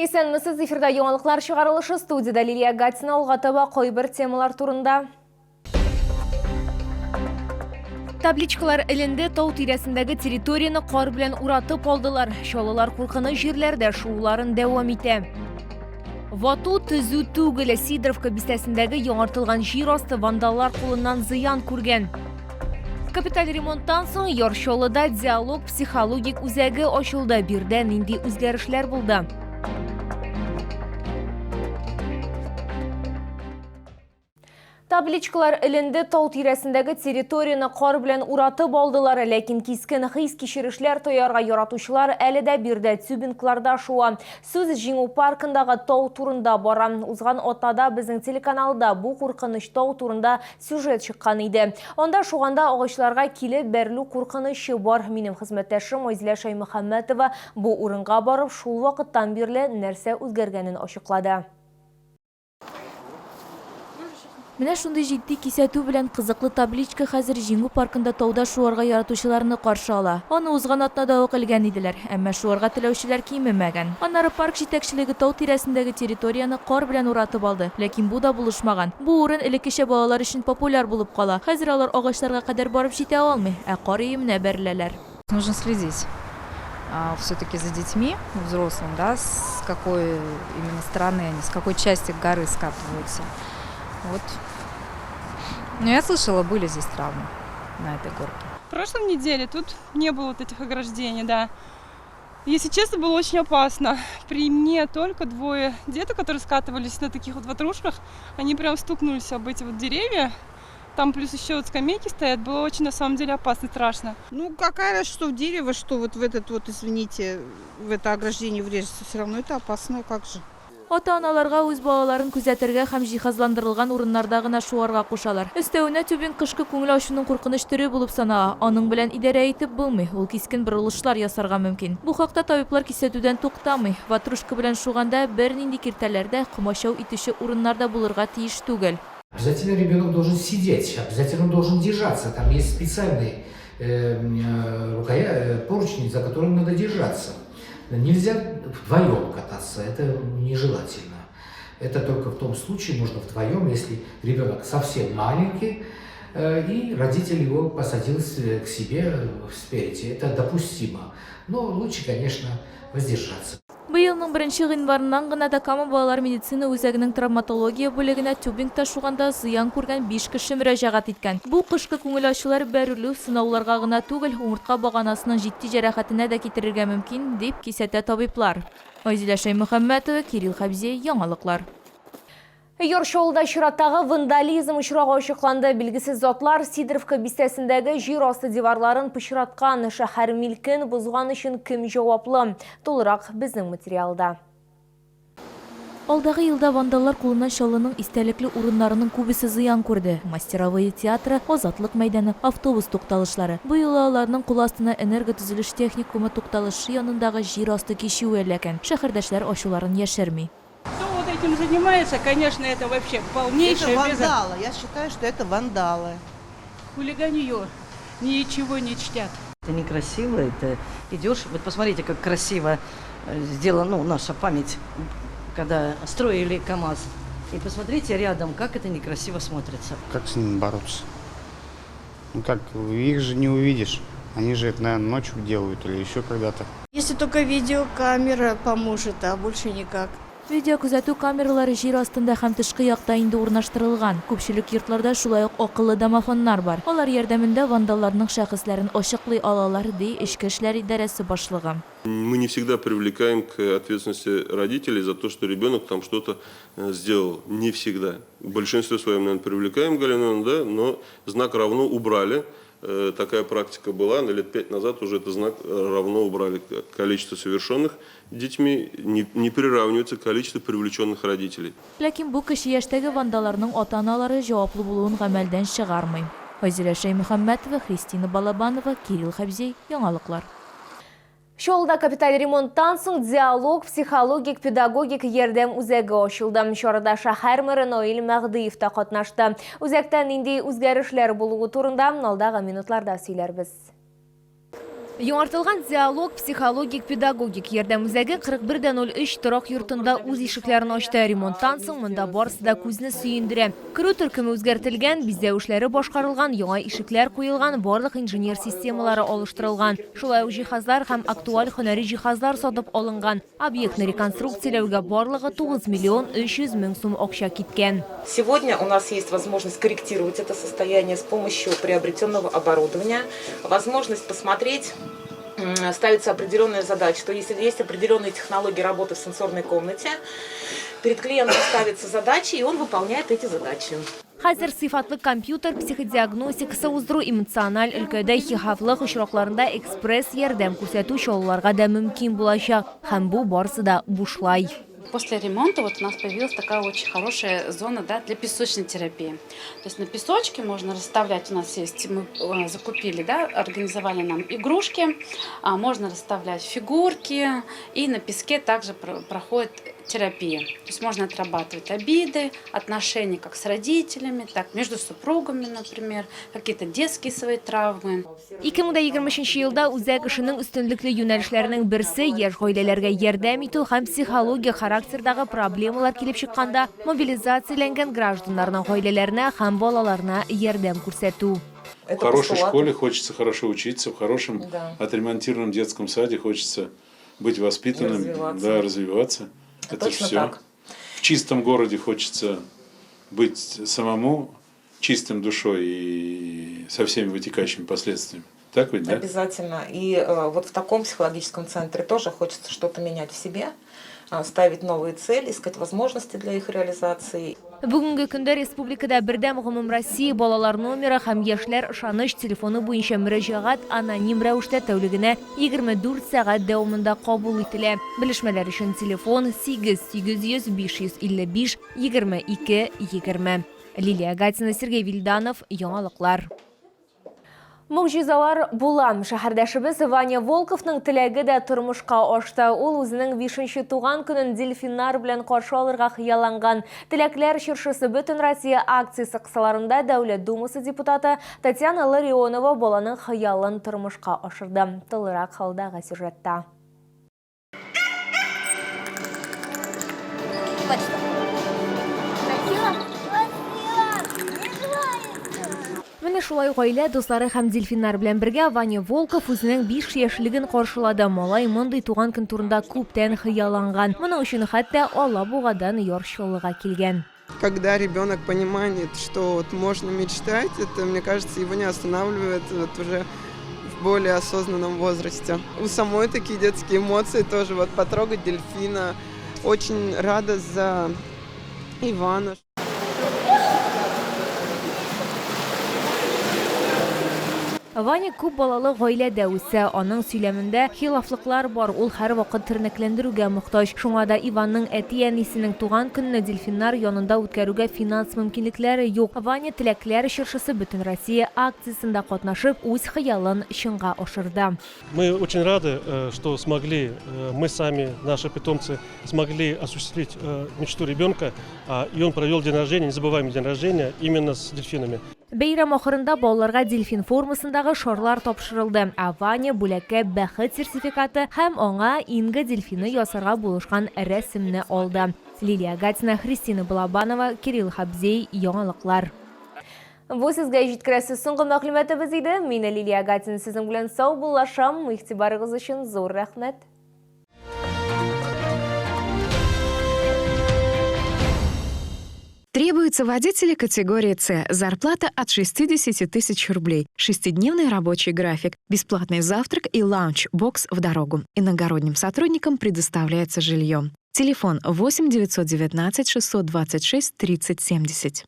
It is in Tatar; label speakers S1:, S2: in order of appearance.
S1: Исәнмесез, эфирда яңалыклар чыгарылышы студиядә Лилия Гатина алга таба кайбер темалар турында. Табличкалар эленде, тау тирәсендәге территорияне кар белән уратып алдылар. Чаллылар куркыныч җирләрдә шууларын дәвам итә. Вату төзү түгел, Сидоровка бистәсендәге яңартылган җир асты вандаллар кулыннан зыян күргән. Капиталь ремонттан соң Яр Чаллыда диалог психологик үзәге ачылды. Биредә нинди үзгәрешләр булды? Табличкалар эленде, тау тирәсендәге территорияне кар белән уратып алдылар, ләкин кискен хис-кичерешләр тоярга яратучылар әле дә биредә тюбингларда шуа. Сүз Җиңү паркындагы тау турында бара. Узган атнада безнең телеканалда бу куркыныч тау турында Сюжет чыккан иде. Анда шуганда агачларга килеп бәрелү куркынычы бар. Минем хезмәттәшем Айзилә Шәймөхәммәтова бу урынга барып, шул вакыттан бирле нәрсә үзгәргәнен ачыклады.
S2: Менә шундый җитди кисәтү белән кызыклы табличка хәзер Җиңү паркында тауда шуарга яратучыларны каршы ала. Аны узган атнада ук элгән иделәр, әмма шуарга теләүчеләр кимемәгән. Аннары парк җитәкчелеге тау тирәсендәге территорияне кар белән уратып алды, ләкин бу да булышмаган. Бу урын элеккечә балалар өчен популяр булып кала. Хәзер алар агачларга кадәр барып җитә алмый, ә кар өеменә бәреләләр.
S3: Нужно следить все-таки за детьми, взрослым, да, с какой именно стороны они, с какой части горы скатываются. Вот. Но я слышала, были здесь травмы на этой горке.
S4: В прошлом неделе тут не было вот этих ограждений, да. Если честно, было очень опасно. При мне только двое деток, которые скатывались на таких вот ватрушках, они прям стукнулись об эти вот деревья. Там плюс еще вот скамейки стоят. Было очень, на самом деле, опасно, страшно.
S5: Ну, какая разница, что в дерево, что вот в этот вот, извините, в это ограждение врежется. Все равно это опасно, как же.
S2: Ата-аналарга үз балаларын күзәтергә һәм җиһазландырылган урыннарда гына шуарга кушалар. Өстәвенә, тюбинг кышкы күңел ачуның куркыныч төре булып санала, аның белән идарә итеп булмый, ул кискен борылышлар ясарга мөмкин. Бу хакта табиблар кисәтүдән туктамый. Ватрушка белән шуганда бернинди киртәләр дә, комачау итүче урыннар да булырга тиеш түгел.
S6: Обязательно ребенок должен сидеть, обязательно он должен держаться. Там есть специальный рукоя, поручни, за которым надо держаться. Нельзя вдвоем кататься, это нежелательно. Это только в том случае можно вдвоем, если ребенок совсем маленький, и родитель его посадил к себе спереди. Это допустимо. Но лучше, конечно, воздержаться.
S2: Быелның беренче гыйнварыннан гына да Кама балалар медицина үзәгенең травматология бүлегенә тюбингта шуганда зыян күргән биш кеше мөрәҗәгать иткән. Бу кышкы күңел ачулар бәрелү, сынауларга гына түгел, умыртка баганасының җитди җәрәхәтенә дә китерергә мөмкин, дип кисәтә табиблар. Айзилә Шәймөхәммәтова, Кирилл Хәбзиев, Яңалыклар.
S1: Яр Чаллыда чираттагы вандализм очрагы ачыкланды. Билгесез затлар Сидоровка бистәсендәге җир асты диварларын пычраткан. Шәһәр милкен бозган өчен кем җаваплы? Тулырак безнең материалда.
S2: Алдагы елда вандаллар кулыннан Чаллының истәлекле урыннарының күбесе зыян күрде, Мастеровые театры, Азатлык мәйданы, автобус тукталышлары. Бу юлы аларның кул астына Энерготөзелеш техникумы тукталышы янындагы җир асты кичүе эләккән. Шәһәрдәшләр ачуларын яшерми.
S7: Кто вот этим занимается, конечно, это вообще полнейшее
S5: Это вандалы. Я считаю, что это вандалы.
S7: Хулиганье. Ничего не чтят.
S8: Это некрасиво, это идешь, вот посмотрите, как красиво э, сделана ну, наша память, когда строили КАМАЗ. И посмотрите рядом, как это некрасиво смотрится.
S9: Как с ними бороться? Ну как, их же не увидишь. Они же это, наверное, ночью делают или еще когда-то.
S10: Если только видеокамера поможет, а больше никак.
S2: Видеокүзәтү камералары җир астында һәм тышкы якта инде урнаштырылган. Күпчелек йортларда шулай ук акыллы домофоннар бар. Алар ярдәмендә вандалларның шәхесләрен ачыклый алалар, ди Эчке эшләр идарәсе башлыгы.
S11: Мы не всегда привлекаем к ответственности родителей за то, что ребенок там что-то э, сделал. Не всегда. В большинстве своем, наверное, привлекаем, Галина, да, но знак равно убрали. Э, такая практика была, но лет пять назад уже этот знак э, равно убрали. Количество совершенных детьми не, не приравнивается к количеству привлеченных родителей.
S2: Ләкин бу кече яшьтәге вандалларның ата-аналары җаваплы булуын гамәлдән чыгармый. Айзилә Шәймөхәммәтова, Христина Балабанова, Кирилл Хәбзей, Яңалыклар.
S1: Чаллыда капиталь ремонттан соң Диалог психологик-педагогик ярдәм үзәге ачылды. Чарада шәһәр мэры Наил Мәгъдиев та катнашты. Үзәктә нинди үзгәрешләр булуы турында алдагы минутларда сөйләрбез. Яңартылган Диалог психологик-педагогик ярдәм үзәге 41,03 торак йортында үз ишекләрен ачты. Ремонттан соң монда барысы да күзне сөендерә. Керү төркеме үзгәртелгән, бизәү эшләре башкарылган, яңа ишекләр куелган, барлык инженер системалары алыштырылган. Шулай ук җиһазлар һәм актуаль һөнәри җиһазлар сатып алынган. Объектны реконструкцияләүгә барлыгы 9 миллион 300 мең сум акча киткән.
S12: Сегодня у нас есть возможность корректировать это состояние с помощью приобретенного оборудования, возможность посмотреть, ставится определенная задача, то есть есть определенные технологии работы в сенсорной комнате, перед клиентом ставятся задачи, и он выполняет эти задачи.
S1: Хәзер сыйфатлы компьютер психодиагностикасы уздыру эмоциональ өлкәдә хихафлык очракларында экспресс ярдәм күрсәтү Чаллыларга да мөмкин булачак. Һәм бу барысы да бушлай.
S13: После ремонта вот у нас появилась такая очень хорошая зона, да, для песочной терапии. То есть на песочке можно расставлять, у нас есть, мы закупили, да, организовали нам игрушки, можно расставлять фигурки, и на песке также проходит терапия. То есть можно отрабатывать обиды, отношения как с родителями, так между супругами, например, какие-то детские свои травмы.
S1: 2023 елда үзәк эшенең өстенлекле юнәлешләренең берсе яшь гаиләләргә ярдәм итү һәм психологик характердагы проблемалар килеп чыкканда мобилизацияләнгән гражданнарның гаиләләренә һәм балаларына ярдәм күрсәтү.
S14: В хорошей школе хочется хорошо учиться, в хорошем отремонтированном детском саде хочется быть воспитанным,
S12: развиваться.
S14: Да, развиваться. Это
S12: Точно
S14: все.
S12: Так.
S14: В чистом городе хочется быть самому чистым душой и со всеми вытекающими последствиями. Так ведь, да?
S12: Обязательно. И вот в таком психологическом центре тоже хочется что-то менять в себе, ставить новые цели, искать возможности для их реализации.
S1: Бүгенге көндә республикада бердәм гомумроссия балалар номеры һәм яшьләр ышаныч телефоны буенча мөрәҗәгать аноним рәвештә тәүлегенә 24 сәгать дәвамында кабул ителә. Белешмәләр өчен телефон 8 800 555 22 20. Лилия Гатина, Сергей Вильданов, Яңалыклар. Могҗизалар була. Шәһәрдәшебез Ваня Волковның теләге дә тормышка ашты. Ул үзенең 5нче туган көнен дельфиннар белән каршы алырга хыялланган. Теләкләр чыршысы бөтен Россия акциясе кысаларында Дәүләт Думасы депутаты Татьяна Ларионова баланың хыялын тормышка ашырды. Тулырак алдагы сюжетта. Менә шулай гаилә дуслары һәм дельфиннар белән бергә Ваня Волков үзенең 5 яшьлеген каршылады. Малай мондый туган көн турында күптән хыялланган. Моның өчен хәтта Алабугадан Яр Чаллыга килгән.
S15: Когда ребенок понимает, что вот можно мечтать, это, мне кажется, его не останавливает вот уже в более осознанном возрасте. У самой такие детские эмоции тоже, вот потрогать дельфина. Очень рада за Ивана.
S1: Ваня күп балалы гаиләдә үсә. Аның сөйләмендә хилафлыклар бар. Ул һәрвакыт тернәкләндерүгә мохтаҗ. Шуңа да Иванның әти-әнисенең туган көнне дельфиннар янында үткәрүгә финанс мөмкинлекләре юк. Ваня Теләкләр чыршысы бөтен Россия акциясендә катнашып, үз хыялын чынга ашырды.
S16: Мы очень рады, что смогли, мы сами, наши питомцы, смогли осуществить мечту ребенка, и он провел день рождения, незабываемый день рождения, именно с дельфинами.
S1: Бәйрәм ахырында балаларга дельфин формасындагы шарлар тапшырылды. Ә Ваня бүләккә бәхет сертификаты һәм аңа Инга дельфины ясарга булышкан рәсемне алды. Лилия Гатина, Христина Балабанова, Кирилл Хабзей, Яңалыклар. Бу сезгә җиткерәсе соңгы мәгълүматыбыз иде. Мин Лилия Гатина сезнең белән саубуллашам. Игътибарыгыз өчен зур рәхмәт.
S17: Требуются водители категории С. Зарплата от 60 тысяч рублей. Шестидневный рабочий график. Бесплатный завтрак и ланч-бокс в дорогу. Иногородним сотрудникам предоставляется жилье. Телефон 8 919 626 30 70.